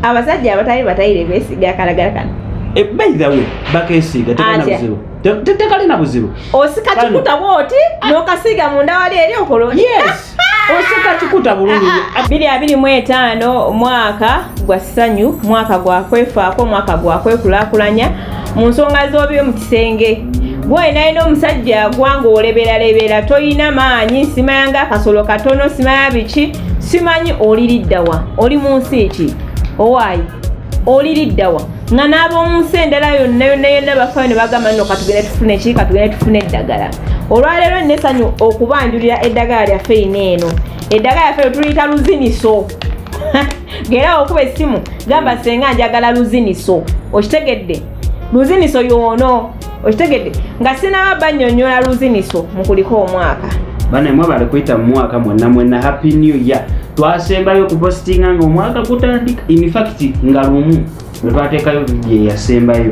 Abasajja abatali batayire beesiga akalagala kano. By the way, bakesiiga, tekalina Atya? buzibu. Tekalina buzibu. Osika Kano. kikuta bwoti n'okasiiga munda wali eri okola. Yes, osika kikuta bulungi. 2025 mwaka gwa ssanyu, mwaka gwa kwefaako, mwaka gwa kwekulaakulanya mu nsonga z'obi mu kisenge. Gwe nalina omusajja agwa ng'oleberalebera, toyina maanyi, simanya nga akasolo katono, simanya biki, simanyi oliriddawa, oli mu nsi ki, owaayi oliriddawa, nga n'ab'omu nsi endala yonna yonna yonna bafayo ne bagamba nno katugende tufune ki, katugende tufune eddagala. Olwaleero nina essanyu okubanjulira eddagala lyaffe lino eno. Eddagala lyaffe tuliyita Luziniso. Ng'era okuba essimu gamba, "Senga, njagala Luziniso." Okitegedde? Luziniso yoono, okitegedde? Nga sinaba bannyonnyola Luziniso, mukuliko omwaka. Bane, mwebale kuyita mu mwaka mwenna mwenna. Happy New Year. Twasembayo kupositinga nga omwaka gutandika, in fact nga lumu lwe twateekayo vidiyo eyasembayo.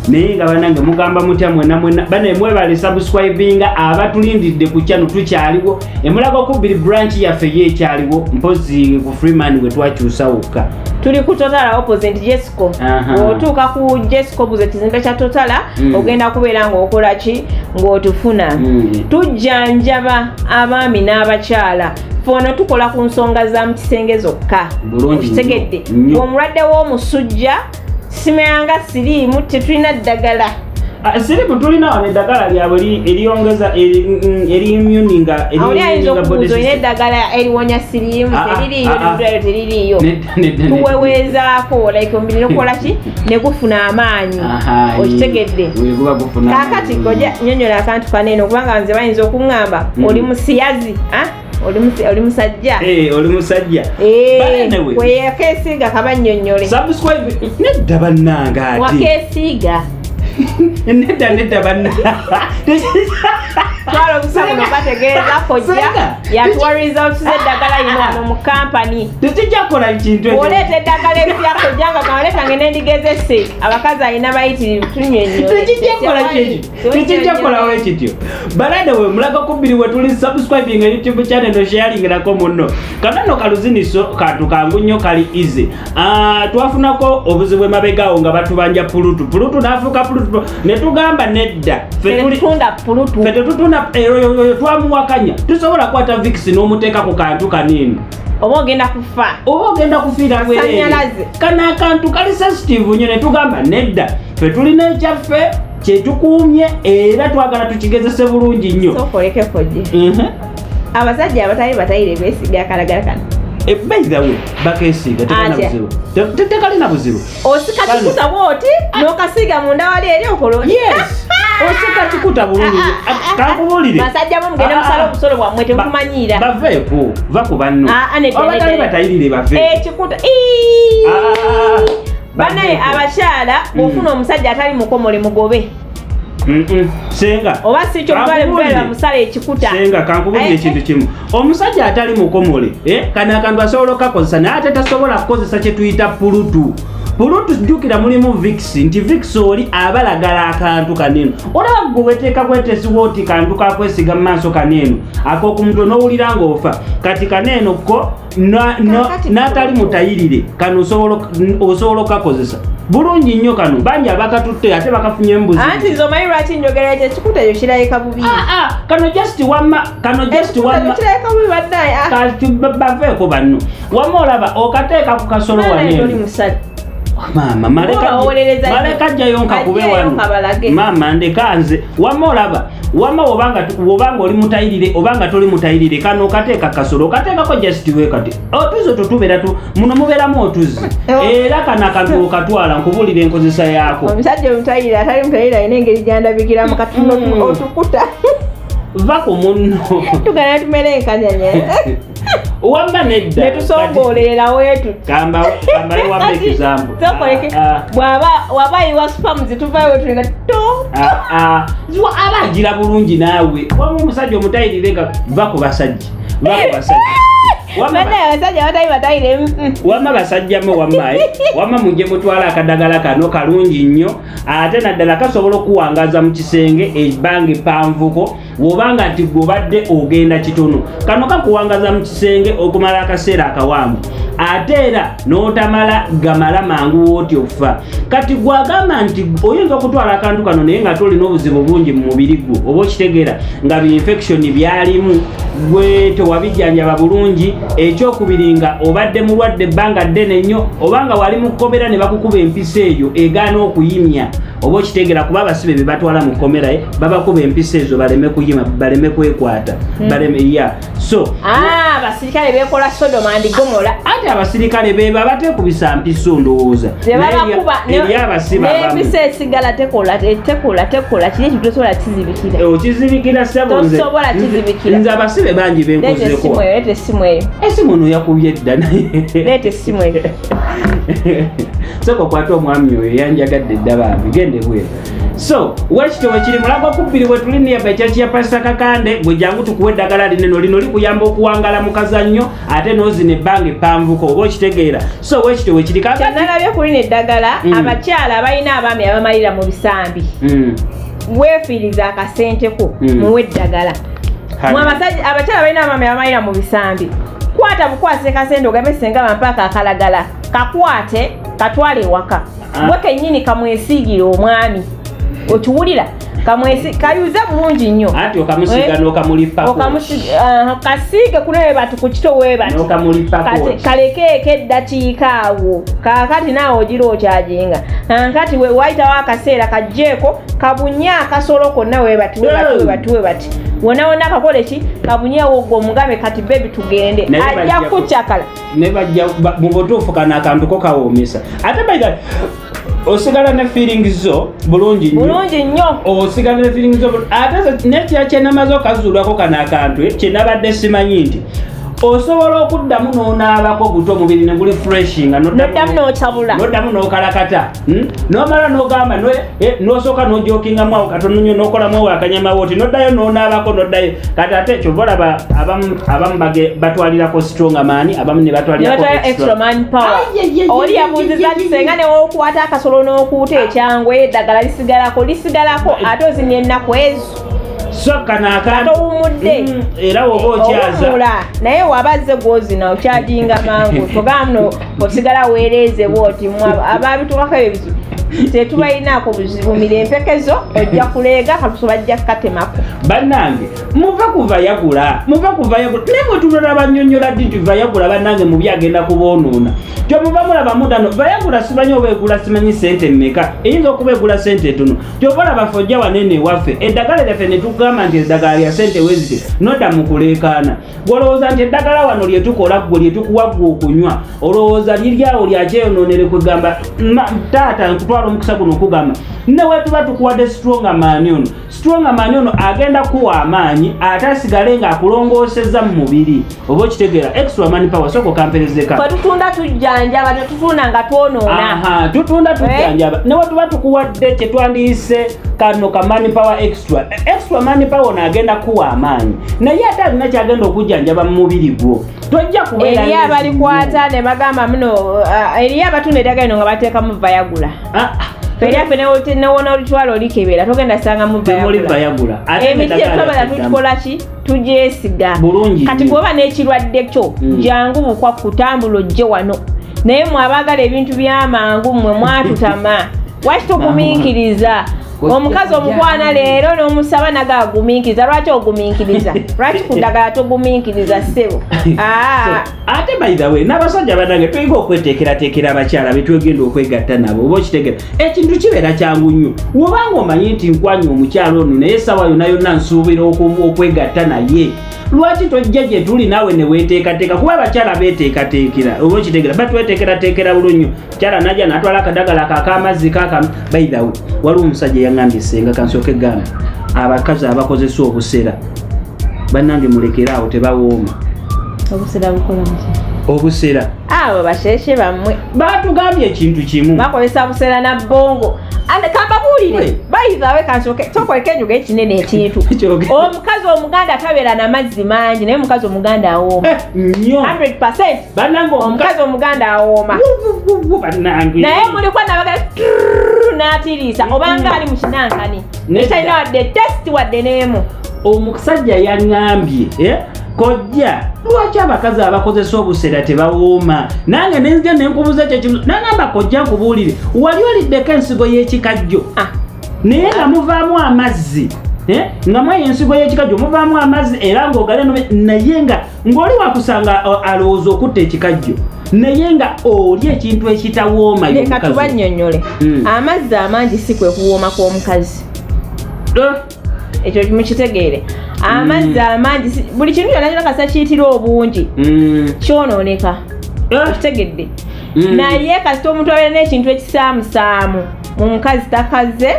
Naye nga banange, mugamba mutya mwenna mwenna? Bane, mwebale subscribinga. Abatulindidde ku channel, tukyaliwo Emulago kubiri, branch yaffe ye ekyaliwo, mpozi ku Freeman we twakyusa wokka. Tuli ku Totala opposite Jesco. Bw'otuuka ku Jesco, buza ekizimbe kya Totala, ogenda kubeera ng'okola ki, ng'otufuna. Tujjanjaba abaami n'abakyala. Fe ono tukola ku nsonga za mu kisenge zokka. Bulungi Okitegedde? nnyo, nnyo. Omulwadde w'omusujja, simanyanga siriimu, tetulina ddagala. Ah, sirimu tulina wano eddagala lyabwe eryongeza eri immune nga Awo oli ayinza eri body okubuuza, olina system. eddagala eriwonya siriimu? Ah, ah, Teririiyo. ah, ah. Neddwaliro teririiyo. Nedda, nedda, nedda. Tuweweezaako like omubiri nokukola ki, ne gufuna amaanyi. Aha, Okitegedde? ye, guba gufuna Kaakati amaanyi. koja nyonyola akantu kaneeno, kubanga nze bayinza okuŋŋamba, "Oli musiyazi, ah? Oli musajja." Eh, oli musajja. Eh, But anyway, weyakeesiiga kabannyonnyole. Subscribe. Nedda bannange, ate Wakeesiiga. Nedda, nedda banna. Twala obusa buno, bategeeza kojja Senga. yatuwa results z'eddagala lino wano mu kampani. Tekijja kukola kintu ekyo. Bw'oleeta eddagala epya, kojja nga galeeta ngende ndigezese, abakazi alina bayitirivu, tunyonnyole. Tekijja kukola kyekyo, tekijja kukolawo ekityo. Balade, we Mulago kubiri we tuli. Subscribing YouTube channel no sharingirako munno. Kano nno Kaluziniso kantu kangu nnyo, kali easy. Ah, twafunako obuzibu emabegawo nga batubanja pulutu, pulutu n'afuuka pulutu, ne tugamba nedda. Ffe Tetutunda pulutu. Ffe tetutunda oyo twamuwakanya. Tusobola kukwata Vicks n'omuteeka ku kantu kanini? Oba ogenda kufa. Oba ogenda kufiira bwereere. Masannyalaze. Kano akantu kali sensitive nnyo, ne tugamba nedda, ffe tulina ekyaffe kyetukuumye era twagala tukigezese bulungi nnyo. Sooka oleke kojje. Abasajja abatali batayire beesiga akalagala kano. Eh, by the way, bakesiiga, tekalina Atya? buzibu. Tekalina buzibu. Osika Kano. kikuta bwoti n'okasiiga munda wali eri okola. Yes, osika kikuta bulungi. Kankubuulire. Basajja mwe, mugende Ah, musale ah. obusolo bwammwe, temutumanyiira. Baveeko, va ku banno. Ah, ah, nedda, Abatali nedda. batayirire bave. Ekikuta. Ii! Ah, ah, ah. Banaye, Baveeko. abakyala, bw'ofuna omusajja atali mukomole, mugobe. Senga, Oba si kyo, mutwale kankubuulire. mutwale bamusale ekikuta. Senga, kankubuulire Eh, ekintu kimu. Omusajja atali mukomole, eh, kano akantu asobola okukakozesa, naye ate tasobola kukozesa kye tuyita pulutu. Pulutu, jjukira mulimu Vicks, nti Vicks oli abalagala akantu kaneno. Olaba gwe weteeka kwetesiwa oti kantu kakwesiga mu maaso kaneeno ak'okumutwe n'owulira ng'ofa. Kati kaneeno ko Kaakati n'atali pulutu. mutayirire, kano osobola okukakozesa bulungi nnyo. Kano bangi abakatutte ate bakafunyemu buzibu. Anti nze omanyi lwaki njogera ekyo? Ekikuta ekyo kirabika bubi. Ah, ah, kano just wamma, kano just Ekikuta wamma ekyo kirabika bubi bannaye, ah. Kati baveeko banno. Wamma olaba okateeka ku kasolo Banaye, toli waneeno. musajja. Maama, Obawolereza nnyo. maleka jjayo nkakube Ajjeeyo wano. kabalage. Maama, ndeka nze. Wamma olaba, wamma wobanga oli mutayirire obanga toli mutayirire, kano okateeka kasolo, okateekako just we kati otuzi otwo tubeera muno mubeeramu otuzi. Era kano akantu okatwala, nkubuulira enkozesa yaako. Omusajja omutayire, atali mutayire, alina engeri gyandabikiramu katuno. Otukuta. Va ku munno. Tugenda tumere enkanyanya. Wamma nedda. Netusongolerera wetu. Kamba kambaye wamma example. Sokoleke. Ah, ah. Bwaba waba ayiwa sperms, tuvayo wetulinga to. Ah, ah. Ziwa aba agira bulungi naawe. Wamma omusajja omutayirire nga va ku basajja, va ku basajja. Wamma Banaye, abasajja abatali batayire, Wamma basajjamu, wamma eh. Wamma mujje mutwale akadagala kano, kalungi nnyo, ate naddala kasobola okuwangaza mu kisenge ebbanga eppanvuko. Bw'obanga nti gwe obadde ogenda kitono, kano kakuwangaza mu kisenge okumala akaseera akawanvu. Ate era n'otamala gamala mangu wooti ofa. Kati gwagamba nti oyinza okutwala akantu kano naye nga tolina obuzibu bungi mu mubiri gwo, oba okitegeera nga bi infection byalimu, gwe tewabijjanjaba bulungi. Ekyokubiri, nga obadde mulwadde ebbanga ddene nnyo, oba nga wali mu kkomera ne bakukuba empiso eyo egaana okuyimya, oba okitegeera, kuba abasibe be batwala mu kkomera babakuba empiso ezo baleme kuyima, baleme kwekwata, baleme ya so. Ah, abasirikale bekola Sodoma and Gomora. Ate abasirikale beba batekubisa mpiso, ndowooza. Zebabakuba. Eri abasibe abamu. N'empiso esigala tekola, tekola, tekola. Kiri ekintu tosobola kizibikira. Okizibikira, ssebo, nze Tosobola kizibikira. Nze abasibe bangi Leeta benkozeko. essimu eyo, leeta essimu eyo. Esimu ono yakubye edda naye. Leeta essimu eyo. Sooka okwate omwami oyo, yanjagadde dda bambi, gende bweru. So wekityo wekiri mulago kubbiri bwe tuli niyaba ekyaki ya Pasita Kakande. Gwe jangu tukuwa eddagala lineno, lino likuyamba okuwangala mu kazannyo ate n'ozina ebbanga eppanvuko, oba okitegeera. So wekityo wekiri kakati. Kyenalabye kulina eddagala, abakyala abalina abaami abamalira mu bisambi, weefiiriza akasente ko, muwe eddagala. Mwe abasajja, abakyala balina abaami abamalira mu bisambi, kwata bukwase kasente ogambe, "Senga, bampaaka akalagala." Kakwate, katwale ewaka. Gwe kennyini kamwesiigire omwami, okiwulira? Kamwesi kayuze bulungi nnyo. Anti okamusiiga n'okamulipako. Kasiige kuno we bati, ku kito we bati. N'okamulipako. Kati kalekeeko eddakiika awo. Kaakati naawe ogira okyajinga kaakati we wayitawo akaseera, kajjeeko kabunye akasolo konna we bati, we bati, we bati, we bati, wonna wonna. Kakole ki? Kabunyeewo. Gwe omugambe, "Kati baby, tugende." Naye Ajja kucakala. Ne bajja mu butuufu kano akantu ko kawoomesa, ate by the osigala ne feelings zo bulungi nnyo. Bulungi nnyo. Osigala ne feelings zo ate nekira kyenamaze okazuulako kano akantu, kyenabadde simanyi nti osobola okuddamu n'onaabako buto, omubiri ne guli fresh nga Noddamu n'otabula. Noddamu n'okalakata, N'omala n'ogamba n'osooka n'ojokingamu awo katono nnyo, n'okolamu awo akanyama wooti, n'oddayo n'onaabako, n'oddayo. Kati ate kyova olaba abamu batwalirako stronger man, abamu ne batwalirako Nebatwala extra man power. Ai, ai, ai, Oli ai, yabuuziza ai, nti ai, senga newokwata akasolo n'okuuta ekyangwe, eddagala lisigalako, lisigalako, ate ozimya ennaku ezo So kano akantu towummudde. Era woba okyaza Owummula, naye wabazze gwozina okyajinga mangu, togamba muno osigala weereeze bwoti. Mmwe ababitukako ebizibu tetubalinaako buzibu, mira empekezo, ojja kuleega katuso, bajja kukatemako. Bannange, muva ku Viagra, muva ku Viagra. Naye mwe tulala bannyonnyola ddi nti Viagra, bannange, mubi, agenda kuboonoona? Kyomuva mulaba mudano Viagra, simanyi oba egula simanyi sente mmeka, eyinza okuba egula sente ntono. Kyova olaba ffe ojja wanene ewaffe eddagala lyaffe ne tugamba nti eddagala lya sente wezite, nodda mu kuleekaana. Gwolowooza nti eddagala wano lyetukola, ggwe lyetukuwa ggwe okunywa, olowooza liri awo lyakyeyonoonere? Kwegamba taata, nkutwala omukisa guno okugamba ne wetuba tukuwadde stronger man ono, stronger man ono agenda kuwa amaanyi ate asigale ng'akulongoosezza mu mubiri, oba okitegeera? Extra man power, sooka okamperezeka. Ffe tutunda tujjanjaba, tetutunda nga twonoona. Aha, tutunda tujjanjaba. Ne wetuba tukuwadde kyetwandiyise kano ka man power extra, extra man power ono agenda kuwa amaanyi, naye ate alina kyagenda okujjanjaba mu mubiri gwo. Tojja kubeera Eriyo abalikwata ne bagamba muno, eriyo abatunda eddagala lino nga bateekamu Viagra. Ah, ah. Eryaffe newona olitwala olikebera, togenda sangamu Temuli Viagra. Viagra. Ate Emiti eddagala gyetwabala lyaffe. tukikola ki? Tugyesiga. Bulungi Kati nnyo. bw'oba n'ekirwadde kyo, jangu bukwa kutambula ojje wano. Naye mwe abaagala ebintu by'amangu, mmwe mwatutama. Waki togumiikiriza? Omukazi omukwana leero n'omusaba naga agumiikiriza. Lwaki ogumiikiriza? Lwaki ku ddagala togumiikiriza, ssebo? Ah. So, ate by the way, n'abasajja bannange, tulina okweteekerateekera abakyala betwegenda okwegatta nabo, oba okitegera? Ekintu kibeera kyangu nnyo wobanga omanyi nti nkwanya omukyala ono, naye essaawa yonna yonna nsuubira okwegatta naye. Lwaki tojja gye tuli naawe ne weeteekateeka? Kuba abakyala beeteekateekera, oba okitegera? Batweteekerateekera bulungi nnyo. Mukyala najja natwala akadagala kakamazzi kakamu. By the way, waliwo omusajja yaŋŋambye, senga kansooke gamba abakazi abakozesa obusera, bannange, mulekere awo, tebawooma. Obusera bukola muki? Obusera. Abo basheshe bammwe. Batugambye ekintu kimu. Bakozesa busera na bongo. Kambabuulire, bayithawe, kansooke tokoleka enjuga ekinene ekintu. Kyogere. Omukazi omuganda tabeera na mazzi mangi, naye omukazi omuganda awooma. Nnyo. 100%. Bannange, omukazi omuganda awooma. Bannange, Naye mulikwa nabaga n'atiriisa obanga ali mu kinankani Nedda. ekitalina wadde test wadde n'emu. Omusajja yaŋŋambye, eh? Kojja, lwaki abakazi abakozesa obusera tebawooma? Nange nenzija nenkubuuza kyekimu, nagamba, kojja nkubuulire, wali oliddeko ensigo y'ekikajjo? Ah. Naye nga muvaamu amazzi, eh? Nga mweyo ensigo y'ekikajjo muvaamu amazzi, era ng'ogale naye nga ng'oli wakusanga alowooza okutta ekikajjo, naye nga oli ekintu ekitawooma. Leka y'omukazi. Tubannyonnyole. Amazzi amangi si kwe kuwooma kw'omukazi. Ekyo mukitegeere. Amazzi amangi buli kintu kyonna kyonna kasita kiyitira obungi kyonooneka. Okitegedde? Naye kasita omuntu abeera n'ekintu ekisaamusaamu mu mukazi, takaze,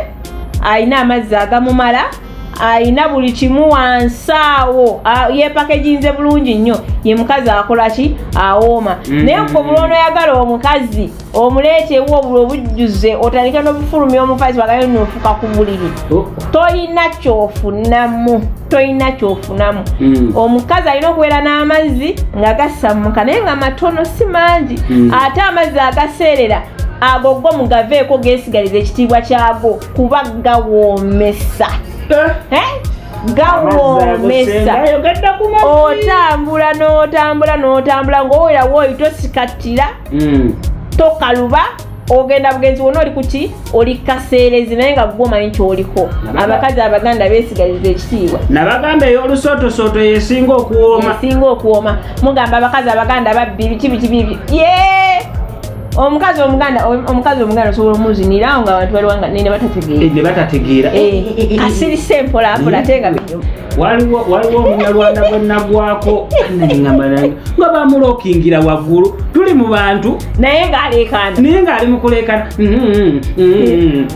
alina amazzi agamumala, alina buli kimu wansi awo, yepakeginze bulungi nnyo, ye mukazi akola ki? Awooma. Naye gwe bulwonoyagala omukazi omuleetewo obulwo obujjuze, otandike n'obufulumya omufazi wagayo nofuka ku buliri, toyina kyofunamu, toyina kyofunamu. Omukazi alina okubeera n'amazzi nga gasammuka, naye nga matono, si mangi. Ate amazzi agaseerera ago go mugaveeko, geesigaliza ekitiibwa kyago kuba gawoomesa. Eh? Gawoomesa. Ayogedde ku mazzi. Otambula n'otambula n'otambula ng'owera wooyi, tosikattira, tokaluba, ogenda bugenzi wonna oli kuki, oli kaseerezi, naye nga gwe omanyi kyoliko. Abakazi Abaganda beesigaliza ekitiibwa. Nabagamba ey'olusootosoto yesinga okuwooma. Esinga okuwooma. Mugamba abakazi Abaganda babbi, biki biki bibi. Ye omukazi Omuganda, omukazi Omuganda osobola omuzinirawo nga abantu baliwo nga nene batategeera. Ne batategeera. Asirise mpolampola ate nga binyuma. Waliwo Omunyarwanda gwe nagwako ngamba nga bamulokingira waggulu, tuli mu bantu, naye ng'aleekaana. Naye ng'ali mu kuleekana.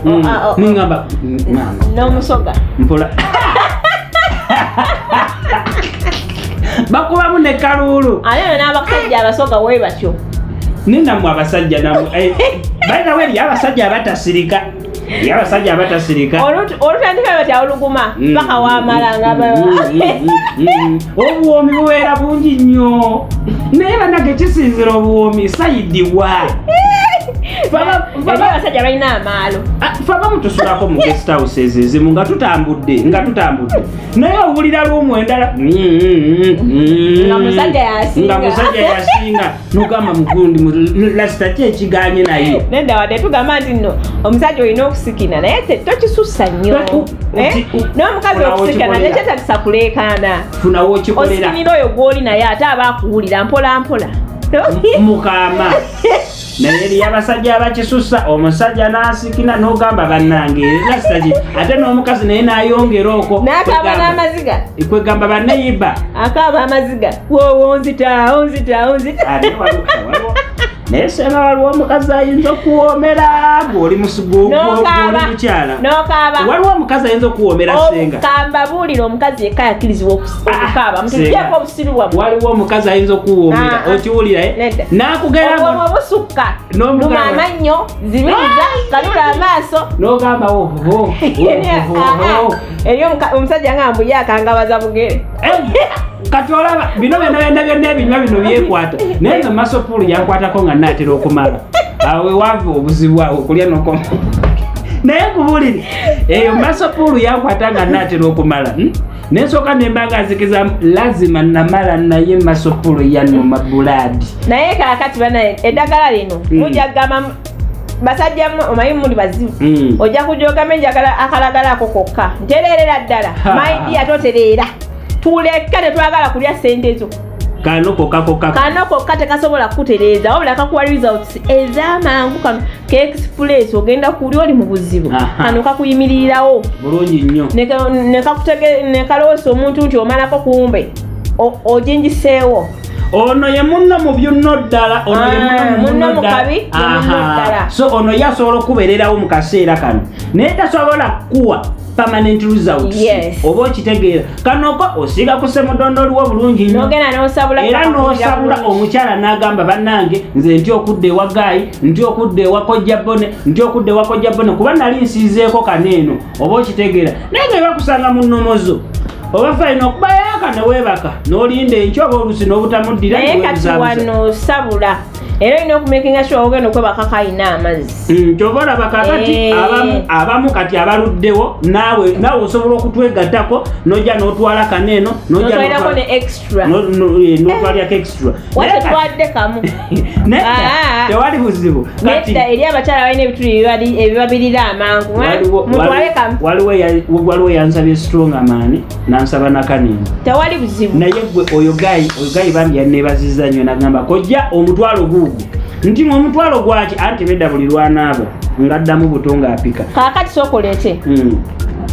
Oh, ah, oh. Ningamba, maama, n'Omusoga. Mpola, bakubamu ne kaluulu. Ate no n'abasajja Abasoga we batyo. Nenammwe abasajja namwe, balinawo eriyo abasajja abatasirika, eriyo abasajja abatasirika. Olutandika bati oluguma paka wamala nga Obuwoomi bubeera bungi nnyo, naye banage kisinzira obuwoomi sayidiwa. Eri abasajja balina amaalo. Fe abamu tusulako mu guest houses ezimu nga tutambudde, naye owulira luumu endala Nga musajja yasinga. Nga musajja yasinga, nogamba mugundi lasita ki ekiganye naye. Nedda, wadde tugamba nti nno omusajja olina okusikina, naye tokisussa nnyo. Eh? N'omukazi Funawo okusikina okikolera. tekyetagisa kuleekaana. Funawo okikolera. Osikinira oyo gw'oli naye, ate aba akuwulira mpola mpola. Mukama, naye eriyo abasajja abakisussa, omusajja n'asikina n'ogamba bannange lasitaki, ate n'omukazi naye n'ayongera okwo. N'akaaba n'amaziga. Kwegamba banneyiba. Akaaba amaziga, wowo, onzita, onzita, onzita. Ate naye sema waliwo omukazi ayinza okuwoomera gw'oli N'okaaba. mukyala. N'okaaba. Waliwo omukazi ayinza okuwoomera, senga. Kamba buulira, omukazi yekka yakkirizibwa okukaaba. Mutugyeko obusiru bwammwe. Waliwo omukazi ayinza okuwoomera. Ah, ah. Okiwulira, eh? Nedda. N'akugera Obwomwo busukka. N'omugamba- Luma amannyo, zibiriza, kanula amaaso. N'ogamba oho. Eri omusajja nga mbu ye akangabaza bugere. Kati olaba bino byonna byonna byonna ebinywa bino byekwata, naye nze masopulu yankwatako nga naatera okumala, awo wewava obuzibu awo okulya noko. Naye nkubulire, eyo masopulu yankwata nga naatera okumala, Nensooka nemba nga nzikiza lazima namala, naye masopulu yanuma bulaadi. Naye kaakati banaye, eddagala lino mujja kugamba basajja mmwe, omanyi muli bazibu. Ojja kujja ogambe njagala akalagala ako kokka, ntereerera ddala. My dear, totereera, tuleke, tetwagala kulya sente zo. Kano kokka kokka. Kano kokka tekasobola kukutereeza, wabula kakuwa results ez'amangu. Kano ke express, ogenda kuli oli mu buzibu. Kano kakuyimirirawo. Bulungi nnyo. Nekalowoosa omuntu nti omalako, kumbe ogingiseewo. Ono ye munno mu byunno ddala, ono ye Ah, munno mu munno mu ddala. kabi, ye munno ddala. So ono ye asobola okubeererawo mu kaseera kano, naye tasobola kuwa permanent results. Oba okitegeera, kanoko osiiga ku semudondoliwo bulungi nnyo. Nogenda n'osabula. Era paka n'osabula kuwulira bulungi. Omukyala n'agamba, bannange, nze ntya okudda ewa gaayi, ntya okudda ewa kojja bone, ntya okudda ewa kojja bone, kuba nali nsiizeeko kano eno. Oba okitegeera, naye nga bakusanga mu nnomozo oba fayina okubayaka neweebaka n'olinda enkya, oba olusi n'obutamuddira. Naye kati neweebuzaabuza. wano osabula. Era olina okumakinga sure ogenda okwebaka kalina amazzi. Kyova olaba kakati abamu kati abaluddewo, naawe osobola okutwegattako nojja n'otwala kaneeno, nojja notwalirako ne extra. N'otwalyako extra. Wate Naye twadde kamu. Nedda, Ah. tewali buzibu kati. Nedda, eri abakyala balina ebituli ebibabirira amangu, eh? Mutwale kamu. Waliwo yansabye Stronger Man, nansaba nakanini. Tewali buzibu. Naye gwe oyo guy bambi yanneebaziza nnyo, nagamba, "Kojja, omutwalo guugwo." Nti omutwalo gwaki? Anti bedda buli lwanaaba ng'addamu buto ng'apika. Kaakati sookoleete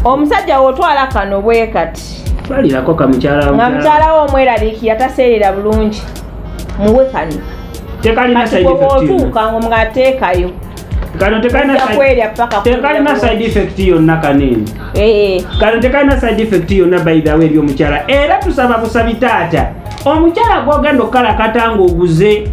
omusajja wotwala kano bwe kati. Twalirako kamukyala. Nga mukyala wo omweraliikirira taseerera bulungi, muwe kano. Tekalina Kati side gwe effect yonna. bw'otuuka nga omugateekayo Kano tekalina ojja kwerya paka tekalina kuwulira. side effect yonna kanene. Kano tekalina side effect yonna, by the way, eri omukyala. Era tusaba busabi, taata omukyala gwogenda okukalakata ng'oguze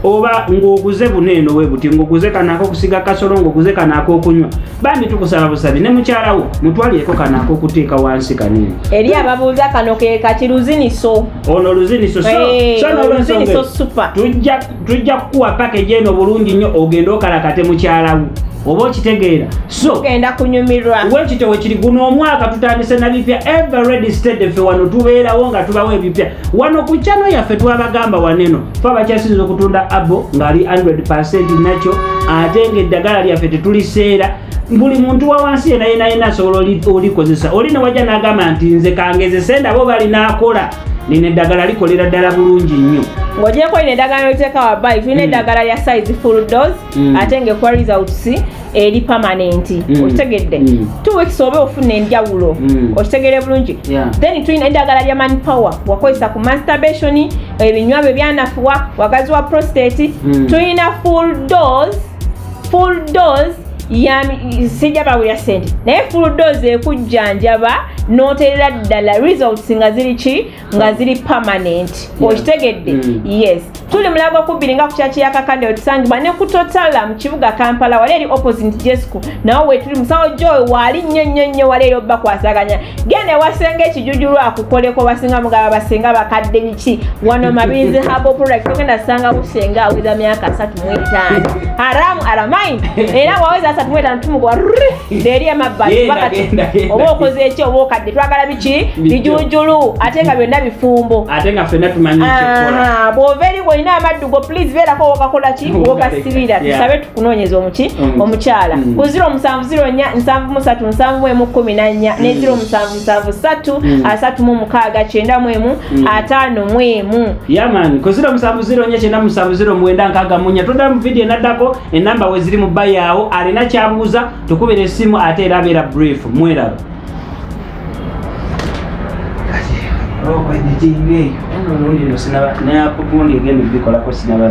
oba ng'oguze buneeno we buti, ng'oguze kano ak'okusiga kasolo, ng'oguze kano ak'okunywa, bambi tukusaba busabi, ne mukyala wo mutwalireko kano ak'okuteeka wansi kanene. Eri ababuuza, kano ke kati luziniso. Ono luziniso. So so n'olwensonga luziniso super. Tujja kukuwa package eno bulungi nnyo, ogende okalakate mukyalawo, oba okitegeera? So tugenda kunyumirwa. Wekityo wekiri. Guno omwaka tutandise na bipya, ever ready steady. Ffe wano tubeerawo nga tubawo ebipya wano ku channel yaffe. Twabagamba waneno fe abakyasinza okutunda abo ng'ali 100 nakyo, ate ng'eddagala lyaffe tetuliseera. Buli muntu wa wansi yena yena yena asobola olikozesa. Oli newajja n'agamba nti, "Nze kangezese ndabo balinaakola," lino eddagala likolera ddala bulungi nnyo. Ng'ogyeko lino eddagala lyoteeka wabbali, tulina eddagala lya size full dose, ate ng'ekuwa results eri permanent. Okitegedde? 2 weeks oba ofuna enjawulo. Okitegere bulungi? Yeah. Then tulina eddagala lya man power, wakozesa ku masturbation, ebinywa bye byanafuwa, wagazi wa prostate. Tulina full dose ya sijja bawulira sente, naye full dose ekujjanjaba n'oterera ddala, results nga ziri ki? Nga ziri permanent. Okitegedde? Yes, tuli Mulago kubiri nga ku kyaki ya Kakande wetusangibwa, ne ku Totala mu kibuga Kampala, wali eri opposite Jesco, nawe wetuli. Musawo Joy waali nnyo nnyo nnyo, wali eri obbakwasaganya. Genda ewasenga ekijujulu akukoleko. Basinga mugaba basenga bakadde biki? Wano Mabirizi Herbal Product ogenda sanga busenga aweza myaka 35, haramu aramaini, era waweza 35 tumugwa eri emabbali. Genda, Kuba kati genda, genda. oba okoze eki oba okadde, twagala biki? Bijjo. Bijujulu, ate nga byonna bifumbo. Ate nga ffenna tumanyi ekyokukola. Aha, bw'ova eri ng'olina amaddu go, please beerako wokakola ki, wokasibira. Tusabe tukunoonyeza omuki? Omukyala. Ku 0704 73 71 14 ne 0773 36 91 51. Yeah man, ku 0704970964. Todda mu vidiyo enaddako, enamba we ziri mu bayaawo. Alina kyabuuza tukubira essimu, ate era abeera brief. Mweraba okweditinga eyo olundi no sinaba nayakugundi egenda obikolako sinaba.